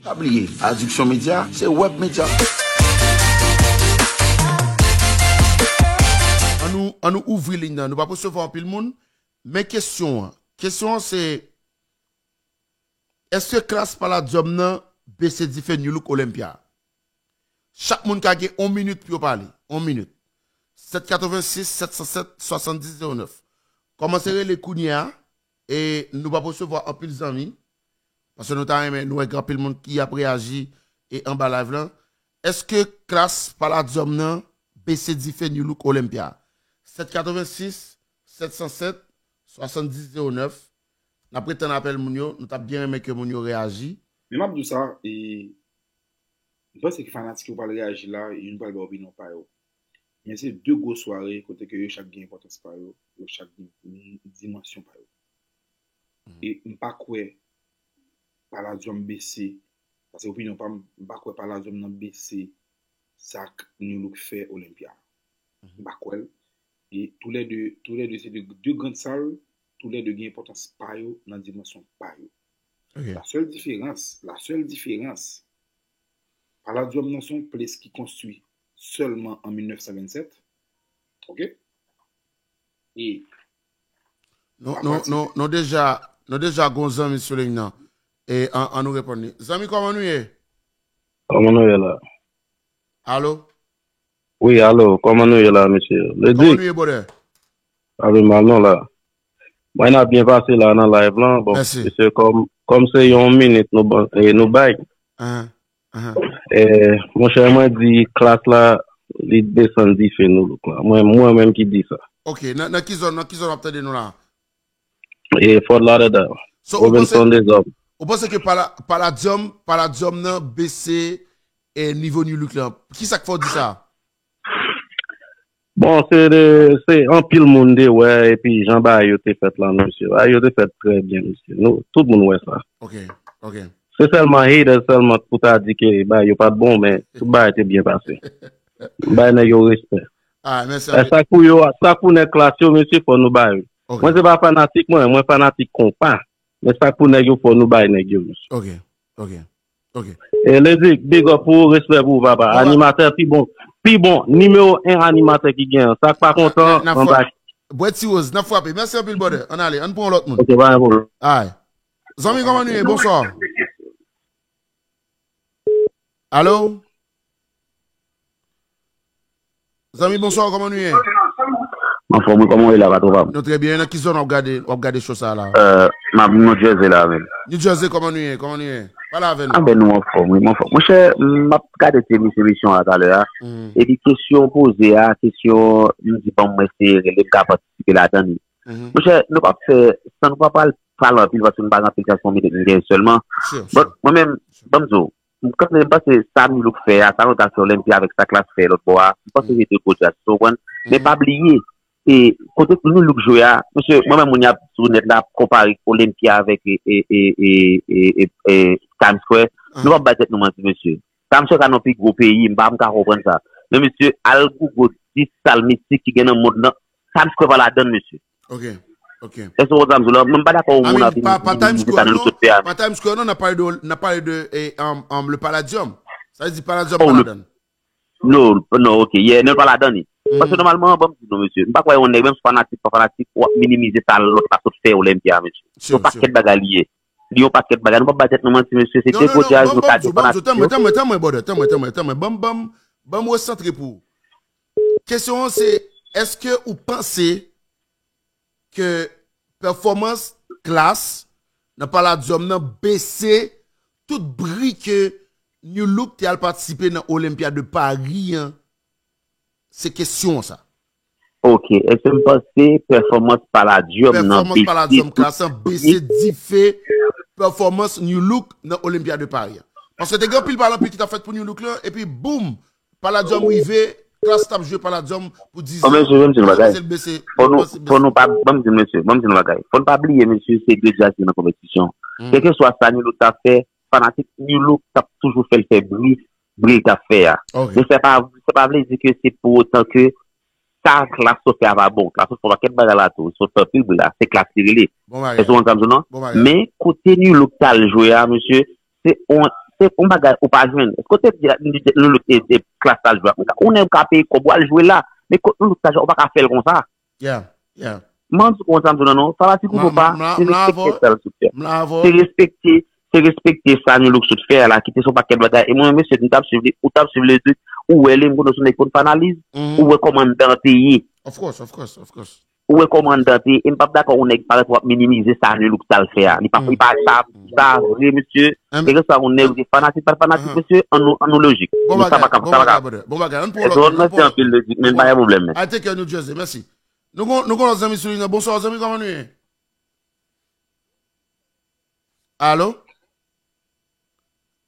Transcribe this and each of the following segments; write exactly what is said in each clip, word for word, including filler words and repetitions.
Pa bliye, Addiction Media se web media. An nou, an nou ouvri liy nan. Nou p ap resevwa anpil moun, men kesyon an. Kesyon an se, èske klas Palladium nan bese dife New Look Olympia? Chak moun ka gen yon minit pou yo pale. Yon minit. Sèt katrevensis, sèt san sèt, swasanndis, zewo nèf. Kòmanse rele kounye a, e nou p ap resevwa anpil zanmi, paske nou ta renmen, nou wè gen anpil moun ki ap reyaji e anba live lan. Èske klas Palladium nan bese dife New Look Olympia? Sèt katrevensis, sèt san sèt, swasanndis, zewo nèf. N ap ret tann apèl moun yo, nou t ap byen renmen ke moun yo reyaji. Men m ap di w sa, e, m panse ke fanatik yo pral reyaji la, e yo pral bay opinyon pa yo. Men se de gwo sware kote ke yo chak gen enpòtans pa yo, yo chak gen di-, dimansyon pa yo. E m pa kwè Palladium bese, paske opinyon pa m, m pa kwè Palladium nan bese sa k New Look fè Olympia. M pa kwè l. E tou lè de, tou lè de se de, de grann sal, tou lè de gen enpòtans pa yo nan dimansyon pa yo. La sèl diferans, la sèl diferans, Palladium nan se yon ples ki konstwi sèlman an mil nèf san vennsèt. Oke? E nou, nou, nou, nou deja, nou deja gon zanmi sou liy nan. E an, an nou reponn li. Zanmi, kòman nou ye? Kòman nou ye la? Alo? Wi, alo, kòman nou ye la, mesye? Kòman nou ye, brother? Pa pi mal non la. Mwen, n ap byen pase la nan live lan. Bon, mesye, kòm, kòm se yon minit nou ban, e, nou bay. E, monchè, mwen di klas la, li desann dife New Look la. Mwen, mwen menm ki di sa. Ok, nan, nan ki zòn, nan ki zòn w ap tande nou la? E, Fort Lauderdale. So, ou panse, Robinson Dezòm. Ou panse ke Pala-, Palladium, Palladium nan bese, e, nivo New Look lan? Kisa k fè w di sa? Bon, se de, se anpil moun te wè, epi jan bagay yo te fèt lan, mesye. Bagay yo te fèt trè byen, mesye. Nou, tout moun wè sa. Ok, ok. Se sèlman haters sèlman pou ta di ke bagay yo pa t bon, men tout bagay te byen pase. Bay nèg yo respè. Ah, mèsi anpil. Sa k pou yo, sa k pou nèg klas yo, mesye, fò nou ba yo. Ok. Mwen se pa fanatik mwen, mwen fanatik konpa. Men sa k pou nèg yo, fò nou bay nèg yo, mesye. Ok, ok, ok. E Lady, big up pou ou, respè pou ou, papa. Animatè pi bon, pi bon, nimewo en animatè ki gen an. Sa k pa kontan, n ap bay. Bwè ti woz, n ap frape. Mèsi anpil, brother. Ann ale, ann pran yon lòt moun. Ok, pa gen pwoblèm. Ay. Zanmi, kòman nou ye? Bonswa. Alo? Zanmi, bonswa, kòman nou ye? Anfòm, wi, kòman w ye la, patwon pa m? Nou trè byen. Nan ki zòn w ap gade, w ap gade show sa a la? Euh, m ap New Jersey la, men. New Jersey, kòman nou ye? Kòman nou ye? Pale avè nou. A ben, nou anfòm, wi, m anfòm. Monchè, m ap gade ti emis-, emisyon a talè a. Epi kesyon w poze a, kesyon, m di, ban m eseye rele, m ka patisipe ladan li. Monchè, nou p ap fè, san nou pa pral pale anpil, paske nou pa gen anpil tan, se yon minit nou genyen sèlman. But mwen menm, ban m di w, m kanpe, m panse sa New Look fè a, sa nou ta fè Olympia avèk sa Klass fè lòt bò a, m panse se de gwo djaz, ou konprann? Men pa bliye, e, kote New Look jwe a, mesye, mwen menm moun y ap sou nèt la ap konpare Olympia avèk, e, e, Times Square, nou p ap bay tèt nou manti, mesye. Times Square ka nan pi gwo peyi, m pa, m ka konprann sa. Men mesye, al Google dis sal mistik ki gen nan mond lan, Times Square pa ladann, mesye. Ok, ok. Èske w konprann sa m di w la? Mwen m pa dakò yon moun ap vin minimize sa New Look sot fè a. Pa Times Square non, n ap pale de, n ap pale de, e, um, um, le Palladium. Sa vle di Palladium pa ladann. Non, non, ok, yeah, non, pa ladann li. Paske nòmalman, ban m di nou, mesye, m pa kwè yon nèg, menm si fanatik, pa fanatik, w ap minimize sa lòt la sot fè Olympia, mesye. Se yon pakèt bagay li ye. Li yon pakèt bagay. Nou p ap bay tèt nou manti, mesye. Se de gwo djaz, nou ka di fanatik yo. Tanmen, tanmen, tanmen, brother. Tanmen, tanmen, tanmen. Ban m, ban m, ban m resantre pou ou. Kesyon an se, èske ou panse ke pèfòmans Klass nan Palladium nan bese tout bri ke New Look te al patisipe nan Olympia de Paris an? Se kesyon an sa. Ok, èske m panse pèfòmans Palladium nan bese tout bri? Pèfòmans Palladium Klass an bese dife pèfòmans New Look nan Olympia de Paris an? Paske te gen anpil pale anpil ki t ap fèt pou New Look lan, epi boum, Palladium rive, Klass t ap jwe Palladium pou diz an. Bon, mesye, ban m di nou bagay. Fò nou, fò nou pa, ban m di nou, mesye, ban m di nou bagay. Fò n pa bliye, mesye, se de djaz ki nan konpetisyon. Kèlkeswa sa New Look ta fè, fanatik New Look t ap toujou fè l fè bri, bri l t ap fè a. Men sa pa, sa pa vle di ke se pou otan ke sa Klass sot fè a pa bon. Klass sot fè yon pakèt bagay la tou. Sot fè anpil bri la. Se Klass li rele. Èske w konn sa m di w non? Men kote New Look t al jwe a, mesye, se yon, Se yon bagay ou pa jwenn. Èske w te di New Look e, e klas sa l jwe ap mwen ka? Yon nèg ou ka peye kòb ou al jwe la. Men kot New Look sa jwe, ou pa ka fè l konsa. Yeah, yeah. Mwen di konsa, m di non, non, fanatik ou pa, se respekte sa l sot fè. Se respekte, se respekte sa New Look sot fè a la, kite se yon pakèt bagay. E mwen, mesye, m t ap swiv li, ou t ap swiv li, ou wè li, m konnen se yon nèg konn fè analiz, ou wè kòman anndan an te ye. Of course, of course, of course. Ou wè kòman anndan te ye, e m p ap dakò yon nèg parèt w ap minimize sa New Look sa l fè a. Li pa, li pa sa, sa vre, mesye. E sa yon nèg se fanatik, pa fanatik, mesye, an nou, an nou lojik. Bon bagay, bon bagay, brother. Bon bagay, ann pran lòt moun, ann pran lòt moun. Mèsi anpil, Logic, men pa gen pwoblèm, men. Al take care, New Jersey, mèsi. Nou gon, nou gon lòt zanmi sou liy nan. Bonswa, zanmi, kòman nou ye? Alo?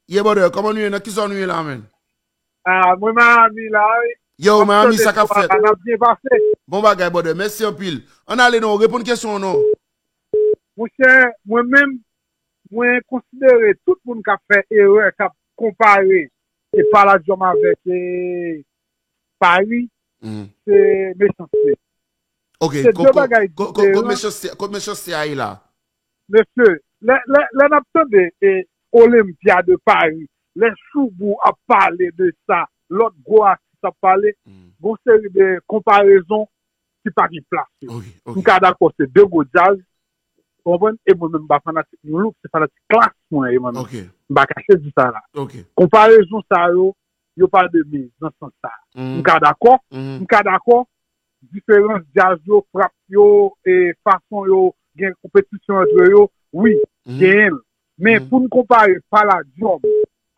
Yeah, brother, kòman nou ye? Nan ki zòn nou ye la, man? Ah, mwen Miami la, wi. Yo, Miami, sa k ap fèt? N ap byen pase. Bon bagay, brother. Mèsi anpil. Ann ale non, reponn kesyon an non. Monchè, mwen menm, mwen konsidere tout moun k ap fè erè, k ap konpare e Palladium avèk e Paris, se mechanste. Ok, se de bagay diferan. Kot mechanste, kot mechanste a ye la? Mesye, lè, lè, lè n ap tande e Olympia de Paris, lè Shoubou ap pale de sa, lòt gwo atis ap pale, gon seri de konparezon ki pa gen plas yo. M ka dakò se de gwo djaz, ou konprann? E mwen menm m pa fanatik New Look, se fanatik klas mwen ye mwen menm. M pa kache di sa la. Konparezon sa yo, yo pa de mise nan sans sa. M ka dakò, m ka dakò, diferans djaz yo, frap yo, e fason yo gen konpetisyon antre yo, wi, genyen l. Men pou n konpare Palladium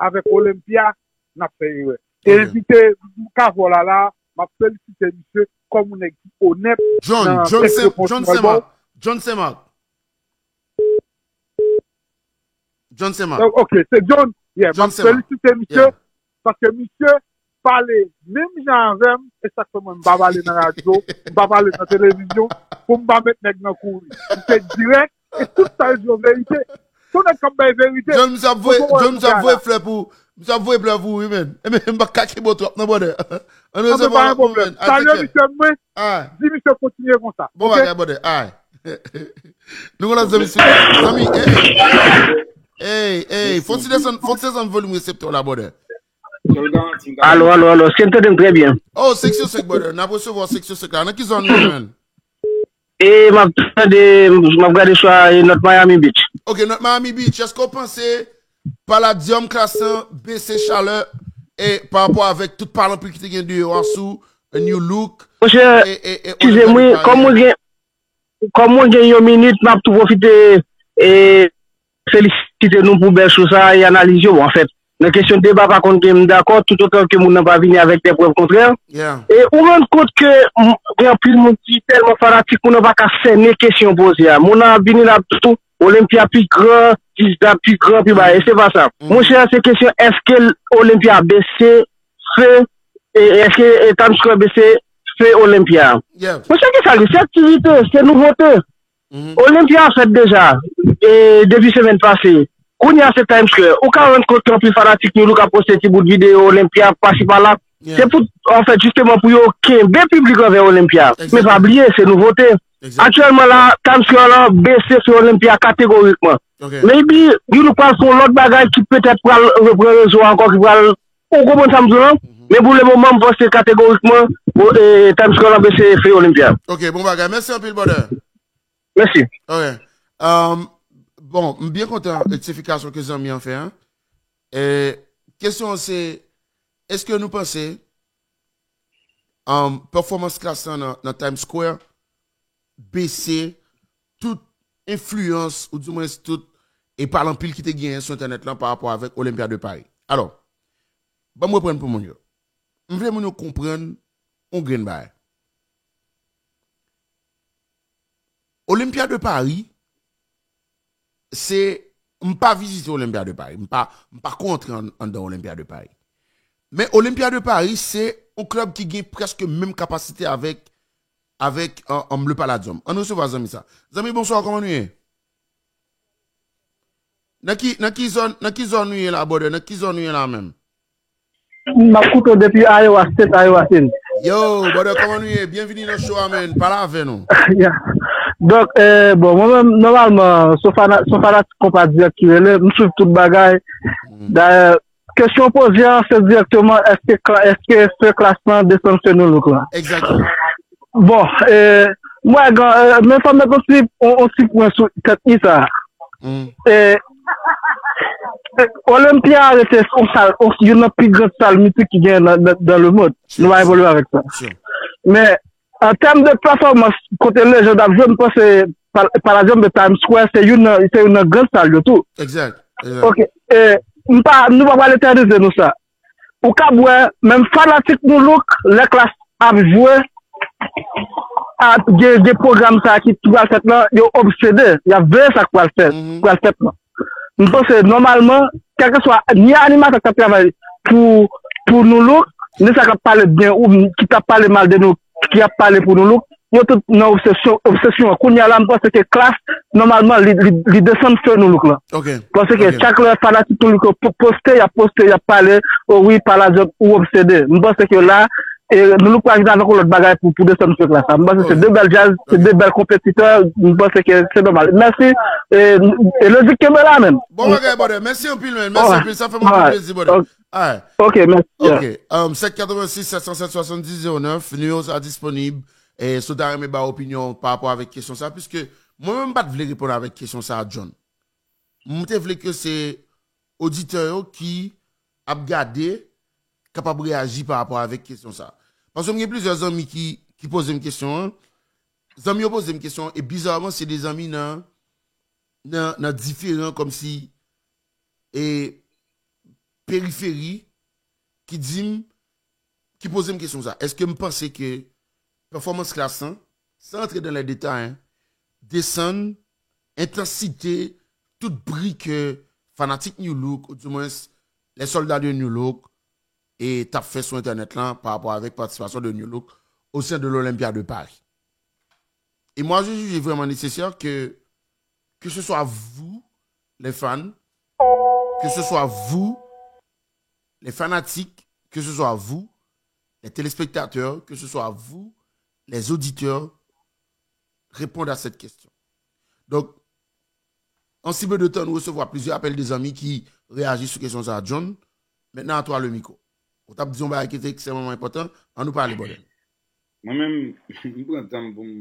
avèk Olympia, n ap fè erè. E envite Kavò la la, m ap felisite misye kòm yon nèg ki onèt nan sektè pwofesyonèl. John Saint Marc. John Saint Marc. John Saint Marc. Ok, se John. Yeah, m ap felisite misye, paske misye pale menm jan avè m, e sa k fè mwen m pa pale nan radyo, m pa pale nan televizyon, pou m pa met nèg nan kouri. M se dirèk, e tout sa l di yo verite. Se yon nèg k ap bay verite. John, misye ap voye, John, misye ap voye flè pou, misye ap voye flè pou ou, wi, man. E men, m pa ka kenbe w twòp, non, brother. Ann resevwa lòt moun, man. Salye misye, mwen. Di misye kontinye konsa. Bon bagay, brother. Ay. Nou gon lòt zanmi sou liy. Zanmi, ey. Ey, ey, fò ti desann, fò ti desann volim reseptè w la, brother. Alo, alo, alo. Si n tande m trè byen. Oh, senk sou senk, brother. N ap resevwa w senk sou senk la. Nan ki zòn ou ye, man? E m ap tande, m ap gade swa e North Miami Beach. Ok, North Miami Beach. Èske w panse Palladium klas lan bese chalè e pa rapò avèk tout pale anpil ki te gen deyò a sou New Look? Monchè, eskize m wi, kòm mwen gen, kòm mwen gen yon minit, m ap tou pwofite e felisite nou pou bèl cho sa e analiz yo. Bon, anfèt, nan kesyon deba, pa konn gen m dakò, toutotan ke moun nan pa vini avèk de prèv kontrè. E ou rann kont ke m, gen anpil moun ki tèlman fanatik, moun nan pa ka sènen kesyon poze a. Moun nan ap vini, l ap di w Olympia pi gran, dis dat pi gran, pi ba. E se pa sa. Monchè, se kesyon èske Olympia bese fe, e èske e Times Square bese fe Olympia? Monchè, ki sa li? Se aktivite, se nouvote. Olympia fèt deja, e depi semèn pase. Kounye a se Times Square. Ou ka rann kont ke anpil fanatik New Look ap poste ti bout videyo Olympia pasi pala. Se pou, anfèt, jisteman pou yo kenbe piblik anvè Olympia. Men pa bliye, se nouvote. Aktyèlman la, Times Square lan bese sou Olympia kategorikman. Maybe, New Look pral fè yon lòt bagay ki petèt pral repran rezo a ankò, ki pral, ou konprann sa m di w lan? Men pou le moman, m panse kategorikman, o, e, Times Square lan bese sou Olympia. Ok, bon bagay. Mèsi anpil, brother. Mèsi. Ok. Um, bon, m byen kontan rektyifikasyon ke zanmi an fè an. E, kesyon an se, èske nou panse, um, pèfòmans klas lan nan, nan Times Square bese tout enfliyans, oudimwens tout, e pale anpil ki te genyen sou entènèt lan pa rapò avèk Olympia de Paris? Alò, ban m reprann pou moun yo. M vle moun yo konprann yon grenn bagay. Olympia de Paris, se, m pa vizite Olympia de Paris, m pa, m pa ko antre an, anndan Olympia de Paris. Men Olympia de Paris, se yon klèb ki gen prèske menm kapasite avèk, avèk, um, um, le Palladium. Ann resevwa zanmi sa. Zanmi, bonswa, kòman nou ye? Nan ki, nan ki zòn, nan ki zòn nou ye la, brother? Nan ki zòn nou ye la menm? M ap koute w depi Iowa State, Iowa City. Yo, brother, kòman nou ye? Byenvini nan show a, man. Pale avè nou. Yeah. Donk, eh, bon, mwen menm, nòmalman, se yon fana-, se yon fanatik konpa dirèk ki rele. M swiv tout bagay. Dayè, kesyon w poze a, se dirèkteman, èske, kla- èske fè klas lan desann fè nou look lan? Egzakteman. Bon, e, mwen, gen, e, men fò m met yon ti, yon, yon ti pwen sou tèt li sa. E, e, Olympia rete yon sal, yon, youn nan pi gran sal mitik ki gen nan, nan, nan le mond. Nou pa gen pwoblèm avèk sa. Men, an tèm de pèfòmans, kote lejann ap jwe, m panse Pal- Palladium de Times Square, se youn nan, se youn nan gran sal yo tou. Egzak. Egzak. Ok, e, m pa, nou pa pral eternize nou sa. Ou kab wè, menm fanatik Nou Look, lè klas ap jwe, ap gen, gen pwogram sa ki, ki pral fèt lan, yo obsede, y ap veye sa k pral fèt, pral fèt lan. M panse, nòmalman, kèlkeswa, ni animatè k ap travay pou, pou Nou Look, ni sa k ap pale byen, ou ki t ap pale mal de nou, ki ap pale pou Nou Look, yo tout nan obsesyon, obsesyon an. Kounye a la, m panse ke klas, nòmalman, li, li, li desann fè Nou Look lan. Paske chak lè fanatik Nou Look yo po- poste, y ap poste, y ap pale, o wi, Palladium ou obsede. M panse ke la, e, Nou Look pral vin avèk yon lòt bagay pou, pou desann fè klas la. M panse se de bèl djaz, se de bèl konpetitè, m panse ke se nòmal. Mèsi, e, e Logic kenbe la menm. Bon bagay, brother. Mèsi anpil, man. Mèsi anpil. Sa fè m anpil plezi, brother. Alright. Ok, mèsi. Ok. Um, sèt katrevensis, sèt san sèt, swasanndis, zewo nèf, nimewo sa a disponib. E si w ta renmen ba opinyon w pa rapò avèk kesyon sa a, piske mwen menm m pa t vle reponn avèk kesyon sa a, John. M te vle ke se oditè yo ki ap gade, kapab reyaji pa rapò avèk kesyon sa a. Paske m gen plizyè zanmi ki, ki poze m kesyon an. Zanmi yo poze m kesyon an, e bizarman, se de zanmi nan, nan, nan diferan, kòmsi, e periferi ki di m, ki poze m kesyon sa. Èske m panse ke pèfòmans klas lan, san rantre dan lè detay, desann entansite tout bri ke fanatik New Look, ou dimwens, les soldats de New Look, e t ap fè sou entènèt lan pa rapò avèk patisipasyon de New Look au sein de l'Olympia de Paris. Et moi, je juge vraiment nécessaire que, que ce soit vous, les fans, que ce soit vous, les fanatiques, que ce soit vous, les téléspectateurs, que ce soit vous, les auditeurs, répondent à cette question. Donc, en si peu de temps, nous recevons plusieurs appels de zanmi ki reyaji sou kesyon sa a, John. Maintenant, à toi le micro. Ou t ap di yon bagay ki te ekstrèmeman enpòtan, ann nou pale, brother. Mwen menm, m pran tan m pou m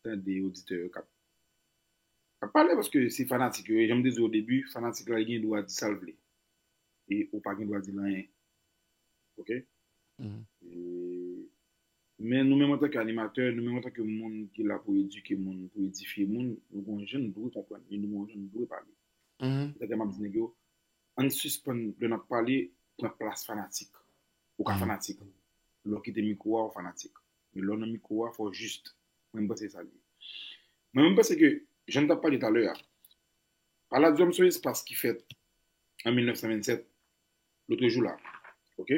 tande oditè yo k ap, k ap pale, paske se fanatik yo ye. Jan m te di w o debi, fanatik la, li gen dwa di sa l vle. E ou pa gen dwa di l anyen. Ok? E, men nou menm antanke animatè, nou menm antanke moun ki la pou edike moun, pou edifye moun, nou gen yon jan nou dwe konprann, e nou gen yon jan nou dwe pale. Antanke m ap di nèg yo, ann sispann, lè n ap pale, pran plas fanatik. Ou ka fanatik. Lè w kite mikwo a, ou fanatik. Men lè w nan mikwo a, fò w jis. Mwen, m panse sa l ye. Mwen, m panse ke, jan n t ap pale talè a, Palladium se yon espas ki fèt an mil nèf san vennsèt, lotrejou la, ok?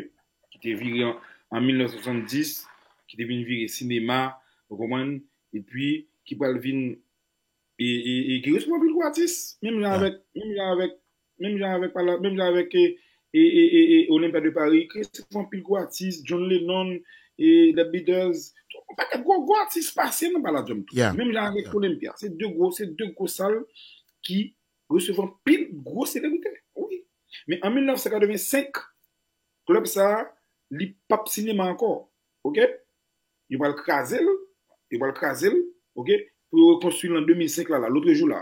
Ki te vire an, an mil nèf san swasanndis, ki te vin vire sinema, ou konprann? Epi, ki pral vin e, e, e ki resevwa anpil gwo atis, menm jan avèk, menm jan avèk, menm jan avèk, pa la, menm jan avèk, e, e, e, e, e, Olympia de Paris, ki resevwa anpil gwo atis, John Lennon, e, The Beatles, yon pakèt gwo, gwo atis pase nan Palladium tou. Menm jan avèk Olympia, se de gwo, se de gwo sal ki resevwa anpil gwo selebrite. Wi. Men an mil nèf san katrevensenk, klèb sa a, li p ap sinema ankò. Ok? Yo pral kraze l, yo pral kraze l, ok, pou yo rekonstwi l an de mil senk la, la, lotrejou la.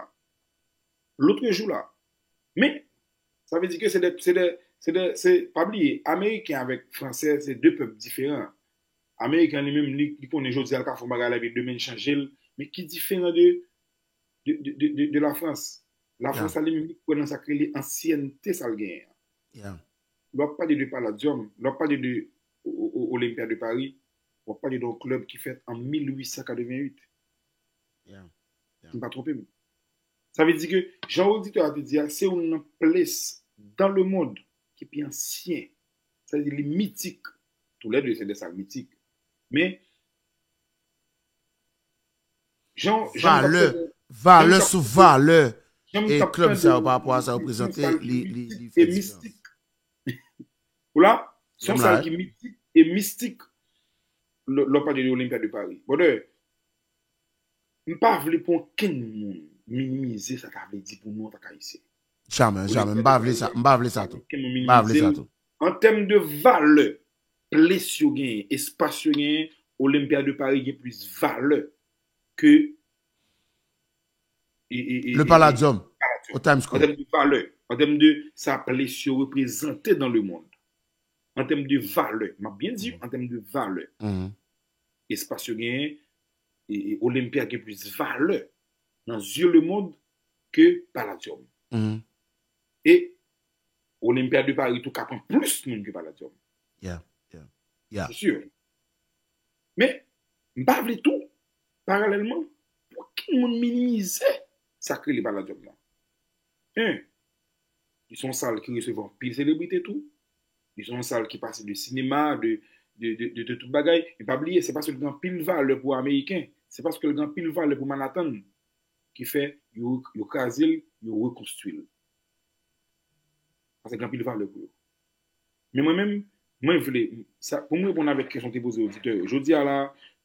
Lotrejou la. Men, sa vle di ke se de, se de, se de, se, pa bliye, Ameriken avèk Fransè, se de pèp diferan. Ameriken li menm, li, li konnen jodi a l ka fè yon bagay la, epi demen l chanje l. Men ki diferan de, de, de, de, de, de Lafrans? Lafrans la, li menm, li kwè nan sa k rele ansyènte sa l genyen an. Lè w ap pale de Palladium, lè w ap pale de o, o, o, Olympia de Paris, w ap pale de yon klèb ki fèt an mil uit san katrevenn uit. Si m pa twonpe m. Sa vle di ke, jan oditè a te di a, se youn nan ples dans le monde ki pi ansyen. Sa vle di li mitik. Toulède se de sal mitik. Men, jan, jan m t ap Valè, tande, jan m valè t ap sou tande, valè jan m e t ap klèb tande sa yo pa rapò a sa yo yon prezante, sal ki li, li, mitik li e fè diferans. Mistik. Ou la? Se yon Menm la, sal wi. Ki mitik e mistik. Lè, lè w pale de Olympia de Paris. Brother, m pa vle pou okenn moun minimize sa ta vle di pou nou antanke Ayisyen. Jamè, jamè. M pa vle sa, m pa vle sa tou. M pa vle sa tou. An tèm de valè, ples yo genyen, espas yo genyen, Olympia de Paris gen plis valè ke e, e, e, Le Palladium, au Times Square. An tèm de valè, an tèm de sa ples yo reprezante dans le monde. An tèm de valè, m ap byen di, an tèm de valè, espas yo genyen, e, e Olympia gen plis valè nan zye le monde ke Palladium. E Olympia de Paris tou ka pran plis moun ke Palladium. Yeah, yeah, yeah. Se si. Men, m pa vle tou, paralèlman, pou okenn moun minimize sa k rele Palladium nan. En, li se yon sal ki resevwa anpil selebrite tou. Li se yon sal ki pase de sinema, de, de, de, de, de tout bagay. Men pa bliye, se paske l gen anpil valè pou Ameriken. Se paske l gen anpil valè pou Manhattan ki fè yo, yo kraze l, yo rekonstwi l. Paske gen anpil valè pou yo. Men mwen menm, mwen vle, sa, pou m reponn avèk kesyon te poze oditè yo, jodi a la,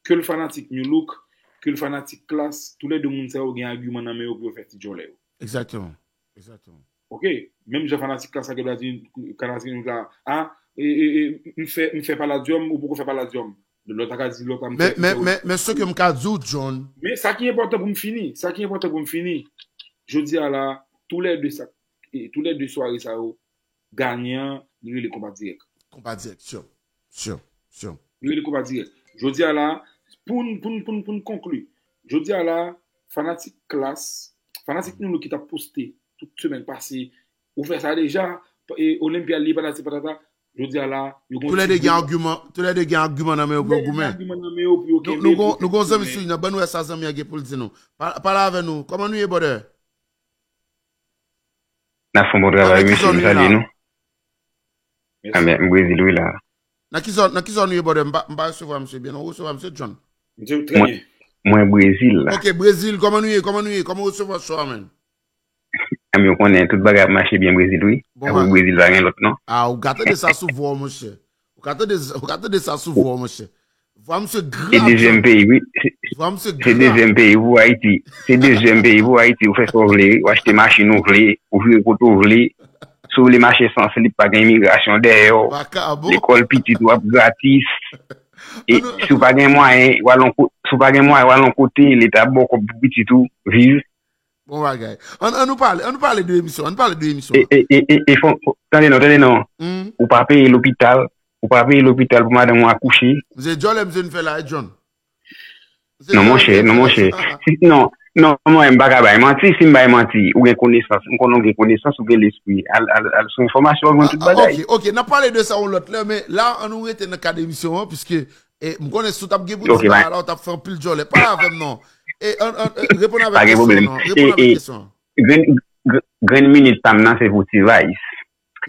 ke l fanatik Nu Look, ke l fanatik Klass, toulède moun sa yo gen agiman nan men yo pou yo fè ti djòlè yo. Egzakteman. Egzakteman. Ok, menm jan fanatik Klass la gen dwa di, fanatik Nu Look la, a, e, e, e, m fè, m fè Palladium, ou poko fè Palladium. Lòt la ka di lòt la m fè. Men, men, men, men se ke m ka di w, John. Men sa ki enpòtan pou m fini, sa ki enpòtan pou m fini, jodi a la, toulède sa, e, toulède sware sa yo, ganyan an, li rele Konba Dirèk. Konba Dirèk, sure, sure, sure. Li rele Konba Dirèk. Jodi a la, pou n, pou n, pou n, pou n konkli, jodi a la, fanatik Klass, fanatik Nu Look ki t ap poste tout semèn pase, ou fè sa deja, e, Olympia li patati patata, jodi a la, yo gon ti. Toulède gen agiman, toulède gen agiman nan men yo pou yo goumen. Toulède gen agiman nan men yo pou yo kenbe. Nou, nou gon, nou gon zanmi sou li nan, ban nou wè sa zanmi an gen pou l di nou. Pa, pale avè nou, kòman nou ye, brother? N ap fè yon bon travay, mesye, m salye nou. Anben, m Brezil wi la. Nan ki zòn, nan ki zòn ou ye, brother? M pa, m pa resevwa misye byen. Ou resevwa misye, John? Misye trè byen. Mwen Brezil la. Ok, Brezil, kòman nou ye? Kòman nou ye? Kòman w resevwa show a, man? Anben, ou konnen, tout bagay ap mache byen Brezil wi. Apre Brezil pa gen lòt non. A, ou ka tande sa sou vwa w, monchè. Ou ka tande, ou ka tande sa sou vwa w, monchè. Vwa misye grav. Se dezyèm peyi, wi. Se dezyèm peyi pou Ayiti. Se dezyèm peyi pou Ayiti. Ou fè sa w vle, wi. Ou achte machin ou vle, ou vire kote ou vle. Si w vle mache san slip, pa gen imigrasyon dèyè w. Lekòl pitit ou ap gratis. E si w pa gen mwayen, w al yon ko-, si w pa gen mwayen, w al yon kote, Leta ap ba w kòb pou pitit ou viv. Bon bagay. Ann, ann nou pale, ann nou pale de emisyon, ann pale de emisyon. E, e, e, e, e fon, tande non, tande non. Ou pa peye lopital, ou pa peye lopital pou madanm ou akouche. Mze djòlè mze vin fè la, e John. Non, monchè, non, monchè. Si, non, non, mwen, m pa ka bay manti. Si m bay manti, ou gen konesans. M konnen ou gen konesans, ou gen lespri. Al, al, al sou enfòmasyon, ou jwenn tout bagay. Ok, ok, n ap pale de sa yon lòt lè, men la, ann nou rete nan kad emisyon an, piske E, m konnen si w t ap gen pou di bagay la, w t ap fè anpil djòlè. Pale avè m non. E, an, an, e, reponn avèk kesyon an non. Reponn avèk kesyon an. Grenn, grenn minit pa m nan se pou T-Vice.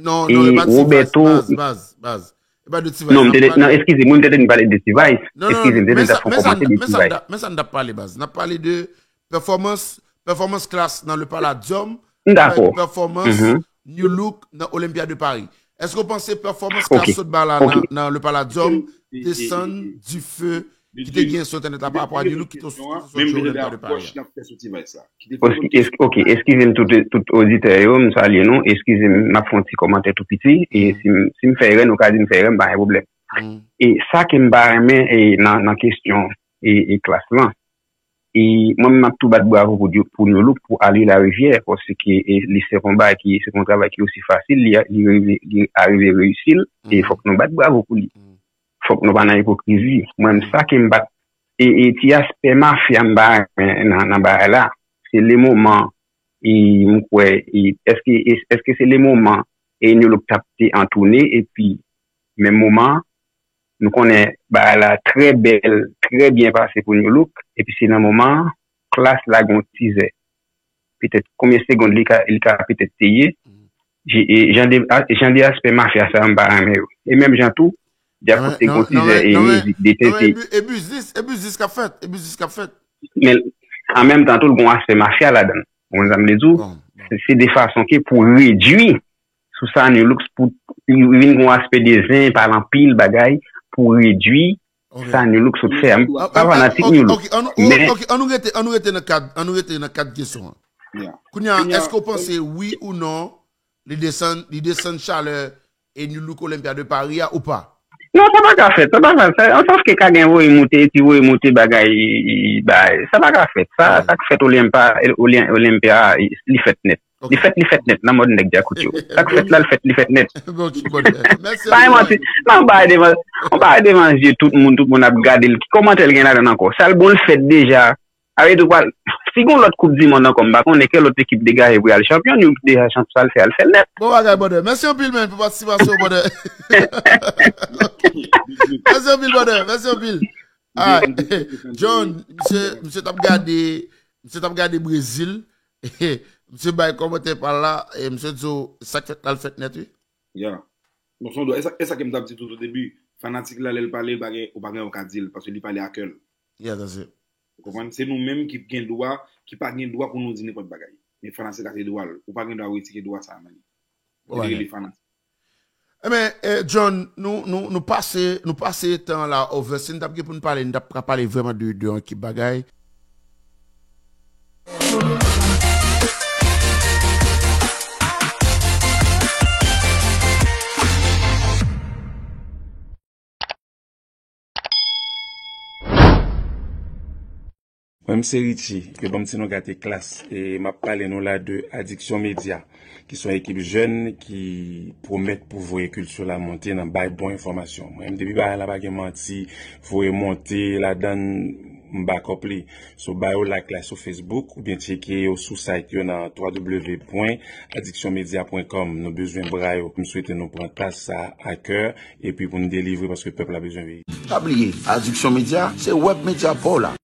Non, non, e pa T-Vice, baz, baz, baz. E pa de T-Vice n ap pale. Non, eskize m, wi, m te tande n pale de T-Vice. Eskize m, m te tande sa fè yon kòmantè de T-Vice. Men sa n ap pale, baz. N ap pale de pèfòmans, pèfòmans Klass nan le Palladium. Dakò. Pèfòmans Nu Look nan Olympia de Paris. Èske w panse pèfòmans Klass sot ba la nan, nan le Palladium desann dife ki te gen sou entènèt la parapò a Nu Look ki te sot, ki te sot sou Olympia de Paris a? Ok, eskize m tout, tout oditè yo, m salye nou. Eskize m, m ap fè yon ti kòmantè tou piti. E si m, si m fè erè, nou ka di m fè erè, m pa gen pwoblèm. E sa ke m pa renmen, e, nan, nan kesyon, e, e Klass lan, E mwen menm m ap tou bat bravo pou, pou Nu Look, pou Ali Larivière, paske e, li se yon bagay ki, se yon travay ki osi fasil, li, li, li arive reyisi l, e fòk nou bat bravo pou li. Fòk nou pa nan ipokrizi. Mwen menm sa ke m bat, e, e ti aspè mafya m pa renmen nan, nan bagay la, se le moman, e m kwè, e èske, e, èske se le moman, e Nu Look t ap te an toune, epi menm moman an, Nou konnen bagay la trè bèl, trè byen pase pou Nu Look, epi se nan moman an, Klass lage yon tizè. Petèt konbyen segonn li ka, li ka petèt te ye. Jan de, jan de aspè mafya sa yo m pa renmen yo. E menm jan tou, Djako te gen yon tizè e mizik de tenten. E biznis, e biznis k ap fèt, e biznis k ap fèt. Men an menm tan tou l gen yon aspè mafya ladan l. Ou konprann sa m vle di w? Se de fason ke pou redwi sou sa Nu Look pou li vin gon aspè de zen, pale anpil bagay pou redwi sa Nu Look sot fè a. M pa fanatik Nu Look. Men. Ok, an nou rete, an nou rete nan kad, an nou rete nan kad kesyon an. Kounye a, èske w panse wi ou non, li desann, li desann chalè e New Look Olympia de Paris a ou pa? Non, sa pa ka fèt, sa pa ka fèt. An sans ke ka gen voye moute, ti voye moute bagay, bay. Sa pa ka fèt. Sa, sa k fèt Olympia, Olympia, li fèt nèt. Li fèt, li fèt nèt, nan mòd nèg Djakout yo. Sa k fèt la, li fèt, li fèt nèt. Bay manti, nan bay devan, on bay devan je tout moun, tout moun ap gade l. Ki kòmantè l gen ladan ankò? Sa l bon, l fèt deja. Sa vle di w pral, si gon lòt koup di mond ankò, m pa konnen kèl lòt ekip degaje pou y al chanpyon, nou deja chanpyon, sa l fè, al fè l nèt. Bon bagay, brother. Mèsi anpil, man, pou patisipasyon, brother. Mèsi anpil, brother. Mèsi anpil. Ah, John, misye, misye t ap gade, misye t ap gade Brezil. Misye bay kòmantè pa l la, e misye di w sa k fèt la, l fèt nèt, wi. Ya. Bon, se yon dwa. E sa, e sa ke m t ap di tout o debi. Fanatik la, lè l pale, l pa gen, ou pa gen yon ka di l, paske li pale a kè l. Yeah, that's it. Ou konprann? Se nou menm ki gen dwa, ki pa gen dwa pou nou di nenpòt bagay. Men fanatik la se dwa l. Ou pa gen dwa retire dwa sa a nan li. Bon bagay. Li rele fanatik. Ebyen, eh, John, nou, nou, nou pase, nou pase tan la over. Si n t ap gen pou n pale, n t ap ka pale vrèman de, de yon ekip bagay. Mwen, m se Richie, yo ban m ti non Gate Klas, e m ap pale nou la de Addiction Media, ki se yon ekip jèn ki pwomèt pou voye kilti la monte nan bay bon enfòmasyon. Mwen, m depi bagay la pa gen manti, voye monte ladan, m back up li. So, ba yo like la sou Facebook, oubyen tcheke yo sou site yo nan w w w pwen addiction media pwen com. Nou bezwen bra yo. M swete nou pran tas sa a kè, epi pou n delivre, paske pèp la bezwen veye. Pa bliye, Addiction Media, se wèb medya pa w la.